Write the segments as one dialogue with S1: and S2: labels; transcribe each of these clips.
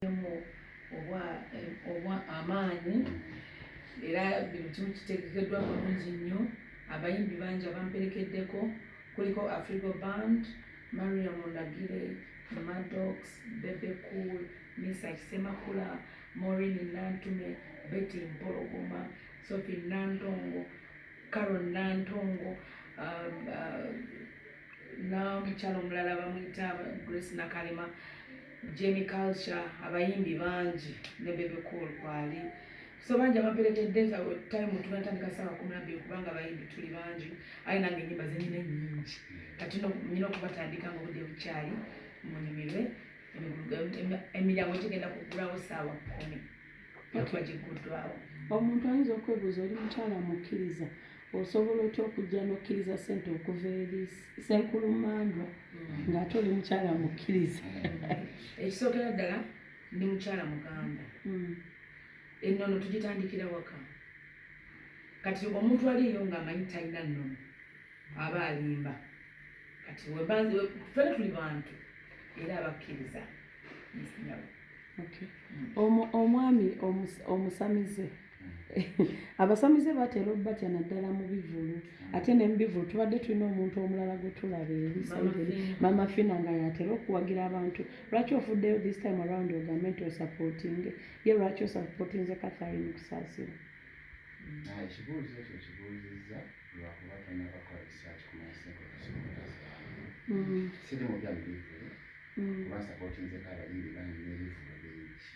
S1: Mu obwa amaanyi era buli kimu kitegekeddwa bulungi nnyo. Abayimbi bangi abamperekeddeko, kuliko Afrigo Band, Mariam Ndagire, Maddox, Bebe Cool, Misa Kisemakula, Maureen Nantume, Betty Mpologoma, Sophie Nantongo, Carol Nantongo, n'omukyala omulala bamuyita Grace Nakalema, Jamie Culture, abayimbi bangi ne Bebe Cool kwali. So bangi abamperekedde. Time tunatandika saawa 12 kubanga abayimbi tuli bangi, aye nange enyimba zenyina ennyingi. Kati nyina okubatandika nga obudde bukyali, munyumirwe. Emiryango gigenda kuggulawo saawa 10 okuba gigguddwawo.
S2: Omuntu ayinza okwebuuza, oli mukyala mukkiriza, osobola otya okujja n'okkiriza ssente okuva eri Ssenkulumandwa ng'ate oli mukyala mukkiriza?
S1: Ekisookera ddala, ndi mukyala Muganda. Ennono tugitandikira waka. Kati omuntu aliiyo ng'amanyi talina nnono aba alimba. Kati ffena tuli bantu era abakkiriza.
S2: Okay. Omwami omusamize, abasamize batera obatya naddala mu bivulu, ate ne mu bivulu tubadde tulina omuntu omulala gwe tulaba eri side eri, Mama Fina, nga yatera okuwagira abantu. Lwaki ofuddeyo this time around ogambe nti osupportinge ye? Lwaki osupportinze Catherine Kusaasira?
S3: Ah, ekibuuzo ekyo kibuuzizza lwakuba tonnabakola research kumanya senkola. Siri mupya mu bivulu kuba nsupportinzeko abayimbi bangi n'ebivulu bingi.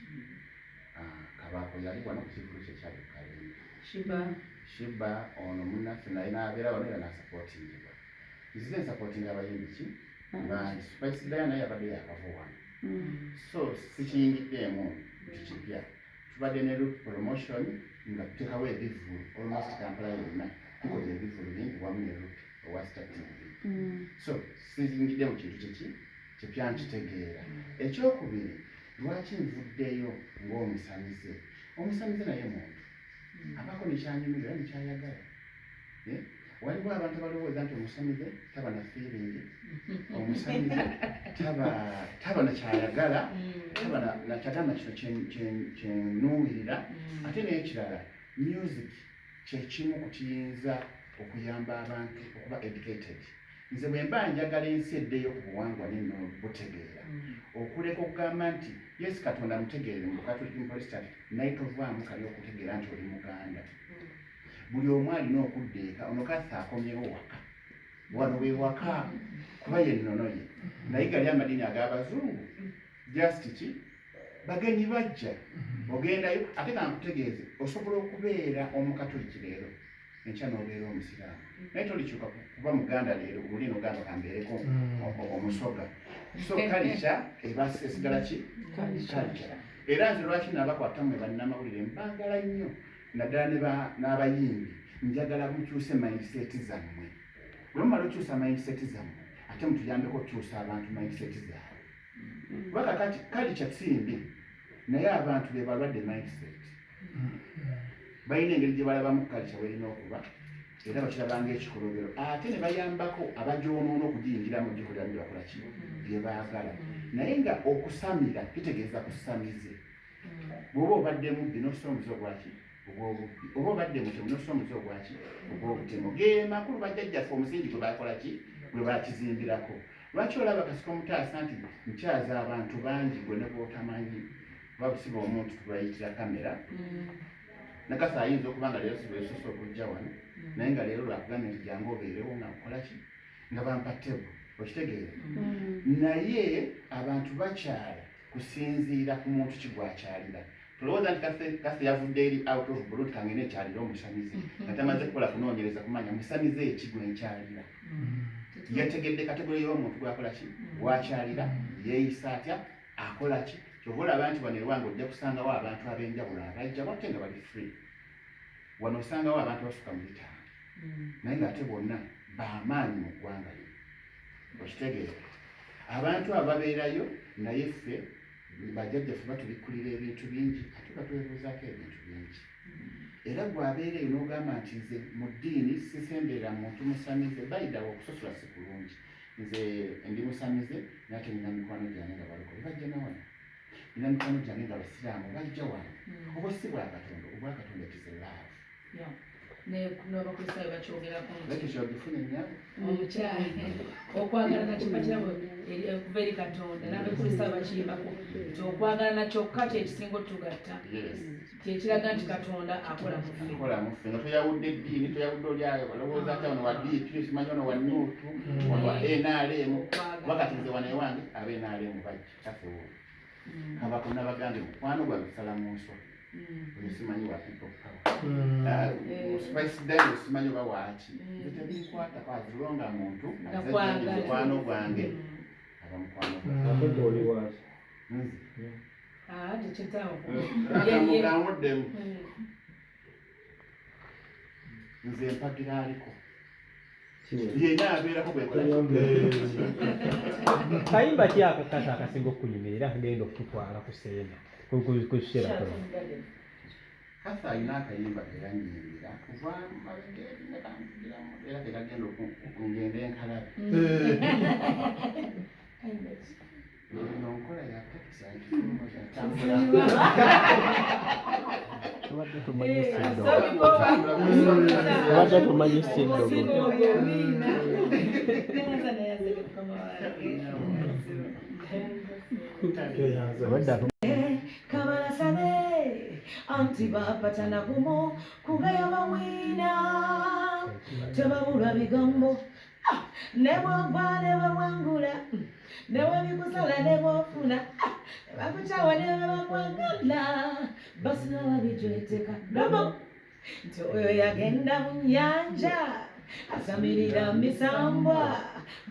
S3: Ah, Kabaako yali wano ku kivulu kye kyali ku Kalenga.
S1: Shiba.
S3: Shiba ono munnaffe naye n'abeera wano era n'asupportingibwa. Nzize nsupportinga abayimbi ki bangi. Spice Diana naye yabadde yakava wano, so sikiyingiddeemu nti kipya. Tubadde ne Root Promotion nga tuteekawo ebivvulu almost Kampala yonna. Tukoze ebivvulu bingi wamu ne Root owa Star TV. So siyingidde mu kintu kiki kipya, nkitegeera. Ekyokubiri, lwaki nvuddeyo ng'omusamize? Omusamize naye muntu, abaako nekyanyumirwa era nekyayagala. Eh? Waliwo abantu abalowooza nti omusamize taba na feeling, omusamize taba nakyayagala, taba nakyagamba kino kyenuubirira. Ate n'ekirala, music kyekimu ku kiyinza okuyamba abantu okuba educated. Nze bwe mba njagala ensi eddeyo ku buwangwa nennono butegeera, okuleka okugamba nti yes, Katonda mutegeerere mu Bukatoliki, mu Protestant, naye tovaamu kali okutegeera nti oli Muganda. Buli omu alina okudda eka. Ono Katha akomyewo waka, wano we waka, kuba ye nnono ye. Naye gali amadiini ag'abazungu just ki bagenyi bajja ogendayo. Ate kankutegeeze, osobola okubeera Omukatoliki leero, enkya n'obeera Omusiraamu, naye tolikyuka kuba Muganda leero oli nogamba kambeereko Omusoga. So culture eba esigala ki culture. Era nze lwaki nabakwata mmwe bannamawulire, mbagala nnyo, naddala n'abayimbi. Njagala mukyuse mindset zammwe. Bwe mumala okyusa mindset zammwe, ate mutuyambeko okukyusa abantu mindset zaabwe, kuba kakati culture si mbi, naye abantu be balwadde mindset. Balina engeri gye balabamu culture bwerina okuba, era bakirabanga ekikolobero, ate ne bayambako abagyonoona okugiyingiramu, gikoleramu bye bakola ki bye baagala. Naye nga okusamira kitegeeza kusamize. Bw'oba obadde mubbi, nossa omuze ogwaki ogw'obubbi, oba obadde mutemu, nossa omuze ogwaki ogw'obutemu. Ge makulu bajjajjaffe omusingi gwe bakola ki gwe bakizimbirako. Lwaki olaba kasika omutaasa nti nkyaza abantu bangi, gwe ne bw'otamanyi babusiba omuntu tubayitira kamera? Nakasa ayinza okuba nga leero sibwesoose okujja wano, naye nga leero lwakugambye nti jangu obeerewo nga nkola ki, nga bampa table, okitegeera? Naye abantu bakyala kusinziira ku muntu ki gwakyalira. Tolowooza nti Kase yavudde eri out of blue kangene ekyalira omusamize nga tamaze kukola kunoonyereza kumanya musamize eki gwe nkyalira. Yategedde category y'omuntu gwakola ki gwakyalira, yeeyisa atya, akola ki. Kyova olaba nti wano ewange ojja kusangawo abantu ab'enjawulo abajja wate nga bali free. Wano osangawo abantu abasuka mu 5, naye ng'ate bonna bamaanyi mu ggwanga lino, okitegeera? Abantu abo babeerayo, naye ffe bajjajjaffe batubikkulira ebintu bingi, ate batwebuuzaako ebintu bingi. Era gwabeera eyo n'ogamba nti nze mu ddiini sisemberera muntu musamize, bayidawo okusosola si kulungi. Nze ndi musamize, naye ate nina mikwano gyange nga balokole, bajja nawano. Nina mikwano gyange nga basiraamu bajja wano. Oba si bwa Katonda, obwa Katonda it is love.
S1: Yeah. N'abakristaayo bakyogerako nti
S3: Leka ekyo ogifunye nnyabo.
S1: Omukyala okwagalana kiba kirabo okuva eri Katonda, n'abakristaayo bakiyimbako nti okwagalana kyokka kyekisinga otugatta, kyekiraga nti Katonda akola mu ffe.
S3: Akola mu ffe nga toyawudde eddiini, toyawudde oli ayo olowooza ati ono wa DP, simanyi ono wa NUP, ono wa NRM. Kuba kati nze wano ewange aba NRM bajja kaffe wo. Kabako nabagambye mukwano gwange tusala mu nswa. Oyo simanyi wa People Power. Spice Diana simanyi oba waaki. Nze tebinkwatako as long as muntu azze
S1: Nakwagala.
S3: gyendi mukwano gwange, aba mukwano gwange.
S4: Ate gwe oli waaki?
S3: Nze.
S1: Ah, tekitaawo.
S3: Kamuddemu. Nze mpagira aliko. Yenna abeerako bwe nkola.
S5: Kayimba ki akakasa akasinga okukunyumira era akagenda okututwala ku seena ku Sheraton?
S3: Kasa alina akayimba ke yanyimbira kuva mabega eri ne kampugiramu era ke kagenda ngende enkalabe. Eno nkola ya takisi atambula.
S4: Tubadde tumanyi siddogo. Tubadde tumanyi siddogo. Obadde
S2: Kabalasane anti bapatana gumu kugaya bawina tebabulwa bigambo. Ah, ne bwogwa ne bwewangula, ne bwebikusala ne bwofuna, ah, ne bakukyawa ne bwebakwagala basina babijweteka dobo nti oyo yagenda mu nnyanja asamirira misambwa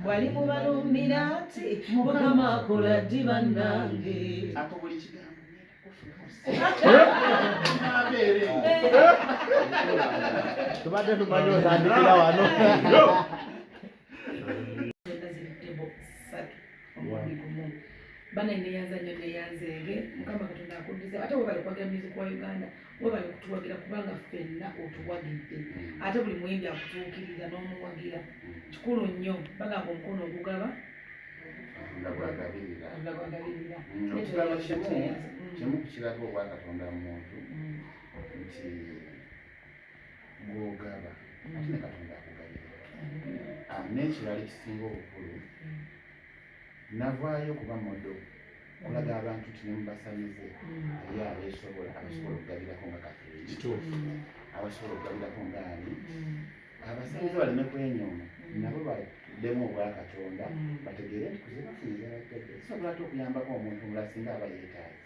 S2: bwali mu balumbira nti Mukama akola ddi bannange.
S3: Ako buli kigambo ngenda kufunako ssente.
S4: Tubadde tumanyi otandikira wano.
S1: Zonna ziri table ssatu omulundi gumu. Bana neyanza nnyo neyanzeege, Mukama Katonda akuddize. Ate webale kuwagira music wa Uganda, webale kutuwagira kubanga ffenna otuwagidde. Ate buli muyimbi akutuukirira n'omuwagira. Kikulu nnyo, bagamba omukono ogugaba
S3: Katonda bw'agabirira.
S1: Katonda bw'agabirira.
S3: Okugaba kimu ku kiraga obwa Katonda mu muntu nti gw'ogaba ate ne Katonda akugabirira. N'ekirala ekisinga obukulu, navaayo kuba model kulaga abantu nti ne mubasamize eri abeesobola, abasobola okugabirako nga Katonda. Abasobola okugabirako ng'ani. Abasamize baleme kwenyooma, nabo baddemu obwa Katonda, bategeere nti kuze bafunye byabajjajja. Kisobola ate okuyambako omuntu omulala singa aba yeetaaze.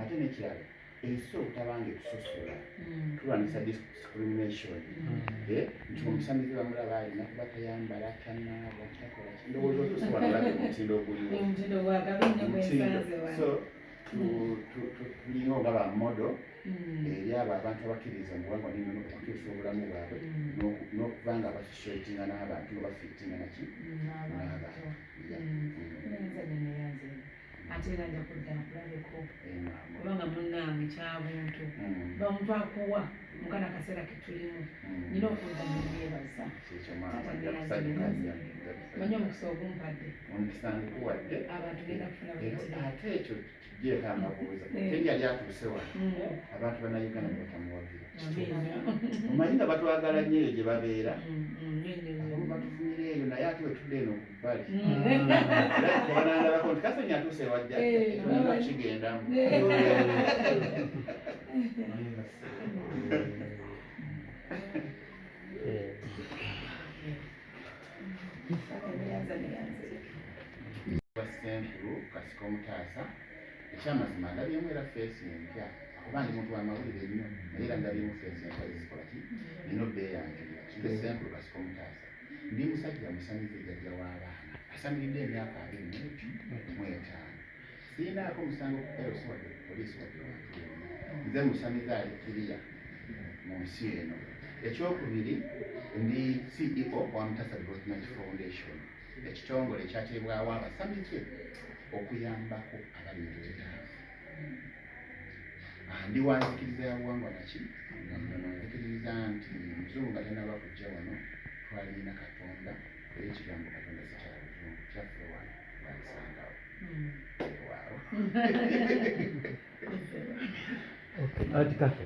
S3: Ate n'ekirala, ensi obutabanga etusosola, tulwanyisa discrimination. Nti omusamize bamulaba alina kuba tayambala, tanaaba, takola ki. Ndowooza otuuse wano olabye omutindo oguliwo.
S1: Omutindo gwakabi nnyo gwensanze wano.
S3: So, tulinga nga ba model eri abo abantu abakkiririza mu buwangwa n'ennono okukyusa obulamu bwabwe n'okuba nga basociatinga n'abantu nga bafiitinga naki n'abantu. Yeah.
S1: Neyanza nnyo neyanze. Ate era nja kudda nkulabeko.
S3: Maama.
S1: Kubanga munnange kyabuntu. Ba omuntu akuwa mu kano akaseera ke tulimu. Nina okudda ne neebaza.
S3: Kyekyo maama,
S1: Taata
S3: nja
S1: neyanze
S3: kusanyuka
S1: neyanze.
S3: nnyo.
S1: Manyi omukisa ogumpadde.
S3: Omukisa nkuwadde.
S1: Abantu ngenda kufuna
S3: Era
S1: buli
S3: ate ekyo kigyeko amabuuza. Teri yali atuuse wano. Abantu bannayuganda ne batamuwagira.
S1: Amiina.
S3: Omanyi nga batwagala nnyo eyo gye babeera.
S1: Nnyo nnyo nnyo.
S3: Abamu batuvumira eyo naye ate bwe tudda eno ku bbali. Era tebanandabako nti Kasenyi atuuse ewa jjajja. Ekyo nina okukigendamu.
S1: Neyanza neyanze.
S3: Wa Ssenkulu Kasiko Mutaasa, ekyamazima ndabyemu era face empya, kuba ndi muntu wa mawulire nnyo, naye era ndabyemu face empya ezikola ki? Nina obbeeyanjulira. Nze Ssenkulu Kasiko Mutaasa, ndi musajja musamize jjajja w'abaana, asamiridde emyaka 25. Sirinaako musango ku LC wadde ku poliisi wadde wantu wonna. Nze musamize ali kiriya mu nsi eno. Ekyokubiri, ndi CEO wa Mutaasa Development Foundation, ekitongole ekyateebwawo abasamize okuyambako abali mu bwetaavu. Ndi wa nzikiriza ya buwangwa naki? Nzikiriza nti muzungu nga tannaba kujja wano twalina Katonda, era ekigambo Katonda si kya luzungu, kyaffe wano twakisangawo. Weewaawo. Waawo.
S5: Anti kaffe.